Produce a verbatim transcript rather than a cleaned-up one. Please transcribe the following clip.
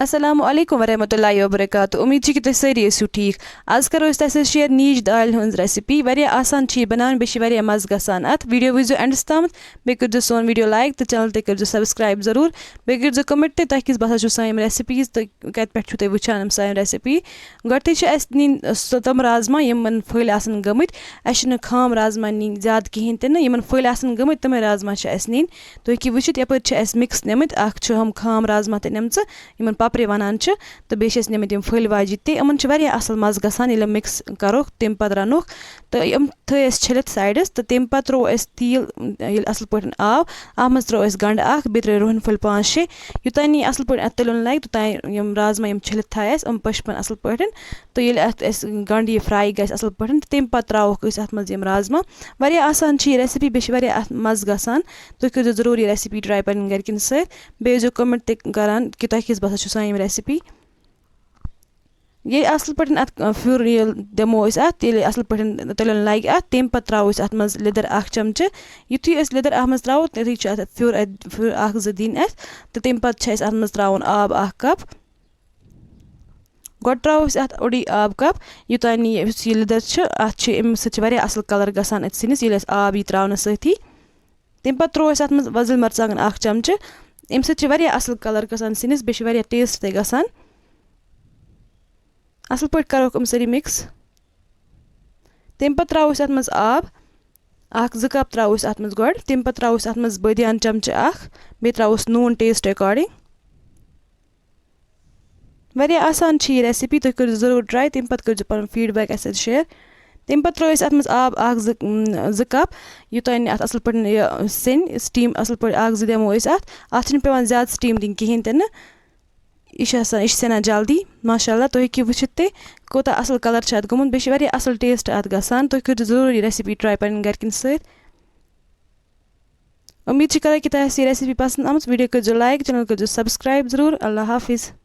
السلام علیکم ورحمۃ اللہ وبرکاتہ۔ امید چھِ کہِ تُہۍ سٲری ٲسِو ٹھیٖک۔ آز کرو أسۍ تۄہہِ سۭتۍ شیئر نیٖج دالہِ ہٕنٛز ریسپی۔ واریاہ آسان چھِ یہِ بناوٕنۍ، بیٚیہِ چھِ واریاہ مَزٕ گژھان اَتھ۔ ویڈیو وٕچھزیو اینڈَس تامَتھ، بیٚیہِ کٔرزیو سون ویڈیو لایک تہٕ چینل تہِ کٔرزیو سبسکرائب ضروٗر۔ بیٚیہِ کٔرزیو کمنٹ تہِ، تۄہہِ کِژھ باسان چھُو سانہِ یِم ریسپیٖز تہٕ کَتہِ پٮ۪ٹھ چھُو تُہۍ وٕچھان یِم سانہِ ریسپی۔ گۄڈٕ تہِ چھِ اَسہِ نِنۍ سُہ تِم رازما یِمن پھٔلۍ آسَن گٔمٕتۍ۔ اَسہِ چھِنہٕ خام رازما نِنۍ زیادٕ کِہیٖنۍ تہِ نہٕ، یِمن پھٔلۍ آسَن گٔمٕتۍ تِمے رازما چھِ اَسہِ نِنۍ۔ تُہۍ ہیٚکِو وٕچھِتھ یَپٲرۍ چھِ اَسہِ مِکس نِمٕتۍ، اَکھ چھُ ہُم خام رازما تہِ نِمژٕ، یِمن پپرِ وَنان چھِ، تہٕ بیٚیہِ چھِ اَسہِ نِمٕتۍ یِم پھٔلۍ واجہِ تہِ۔ یِمن چھُ واریاہ اَصٕل مَزٕ گژھان ییٚلہِ یِم مِکس کَروکھ، تَمہِ پَتہٕ رَنوکھ۔ تہٕ یِم تھٲے اَسہِ چھٔلِتھ سایڈَس، تہٕ تَمہِ پَتہٕ ترٛوو اَسہِ تیٖل، ییٚلہِ اَصٕل پٲٹھۍ آو، اَتھ منٛز ترٛوو اَسہِ گَنٛڈٕ اَکھ، بیٚیہِ ترٛٲے رُہَن پھٔلۍ پانٛژھ شےٚ۔ یوٚتام نہٕ یہِ اَصٕل پٲٹھۍ اَتھ تٔلیُن لَگہِ، توٚتام یِم رازما یِم چھٔلِتھ تھایہِ اَسہِ، یِم پٔشپَن اَصٕل پٲٹھۍ۔ تہٕ ییٚلہِ اَتھ اَسہِ گَنٛڈٕ یہِ فراے گژھِ اَصٕل پٲٹھۍ، تہٕ تَمہِ پَتہٕ ترٛاوہوکھ أسۍ اَتھ منٛز یِم رازما۔ واریاہ آسان چھِ یہِ ریسپی، بیٚیہِ چھِ واریاہ اَتھ مَزٕ گژھان۔ تُہۍ کٔرزیو ضروٗر یہِ ریسپی ٹراے پَنٕنٮ۪ن گَرِکٮ۪ن سۭتۍ۔ بیٚیہِ ٲسۍزیو کمنٹ تہِ کران کہِ تۄہہِ کِژھ باسان چھُو سٲنۍ یِم ریسپی۔ ییٚلہِ اَصٕل پٲٹھۍ اَتھ، آ، پھیُر ییٚلہِ دِمو أسۍ اَتھ، ییٚلہِ اَصٕل پٲٹھۍ تٔلیُن لَگہِ اَتھ، تَمہِ پَتہٕ ترٛاوو أسۍ اَتھ منٛز لیٚدٕر اَکھ چَمچہٕ۔ یُتھُے أسۍ لیٚدٕر اَتھ منٛز ترٛاوو، تیُتھُے چھُ اَتھ پھیُر اَتہِ، پھیُر اَکھ زٕ دِنۍ اَسہِ، تہٕ تَمہِ پَتہٕ چھِ اَسہِ اَتھ منٛز ترٛاوُن آب اَکھ کَپ۔ گۄڈٕ ترٛاوو أسۍ اَتھ اوٚڑُے آب کَپ، یوٚتام نہٕ یہِ، یُس یہِ لیٚدٕر چھِ، اَتھ چھِ، اَمہِ سۭتۍ چھِ واریاہ اَصٕل کَلَر گژھان اَتہِ سِنِس، ییٚلہِ أسۍ آب یی ترٛاونہٕ سۭتی۔ تَمہِ پَتہٕ ترٛوو اَسہِ اَتھ منٛز وۄزٕلۍ مَرژٕوانٛگَن اَکھ چَمچہٕ۔ اَمہِ سۭتۍ چھِ واریاہ اَصٕل کَلَر گژھان سِنِس، بیٚیہِ چھِ واریاہ ٹیسٹ تہِ گژھان۔ اَصٕل پٲٹھۍ کَروکھ یِم سٲری مِکس۔ تَمہِ پَتہٕ ترٛاوو أسۍ اَتھ منٛز آب۔ اَکھ زٕ کَپ ترٛاوو أسۍ اَتھ منٛز گۄڈٕ، تَمہِ پَتہٕ ترٛاوو أسۍ اَتھ منٛز بٲدیان چَمچہٕ اَکھ، بیٚیہِ ترٛاووس نوٗن ٹیسٹ اکارڈنگ۔ واریاہ آسان چھِ یہِ ریسپی، تُہۍ کٔرِو ضروٗر ٹراے، تَمہِ پَتہٕ کٔرزیٚو پَنُن فیٖڈ بیک اَسہِ سۭتۍ شیر۔ تَمہِ پَتہٕ ترٛٲو اَسہِ اَتھ منٛز آب اَکھ زٕ، اۭں، زٕ کَپ، یوٚتام نہٕ اَتھ اَصٕل پٲٹھۍ یہِ سیٚنہِ، سِٹیٖم اَصٕل پٲٹھۍ اَکھ زٕ دِمو أسۍ اَتھ۔ اَتھ چھِنہٕ پٮ۪وان زیادٕ سِٹیٖم دِنۍ کِہیٖنۍ تہِ نہٕ۔ یہِ چھِ آسان، یہِ چھِ سٮ۪نان جلدی۔ ماشاء اللہ، تُہۍ ہیٚکِو وٕچھِتھ تہِ کوٗتاہ اَصٕل کَلَر چھِ اَتھ گوٚمُت، بیٚیہِ چھِ واریاہ اَصٕل ٹیسٹ اَتھ گژھان۔ تُہۍ کٔرِو ضروٗر یہِ ریسپی ٹراے پَنٕنٮ۪ن گَرِکٮ۪ن سۭتۍ۔ اُمید چھِ کران کہِ تۄہہِ آسہِ یہِ ریسپی پَسنٛد آمٕژ۔ ویٖڈیو کٔرزیٚو لایک، چینل کٔرزیٚو سبسکرایب ضروٗر۔ اللہ حافظ۔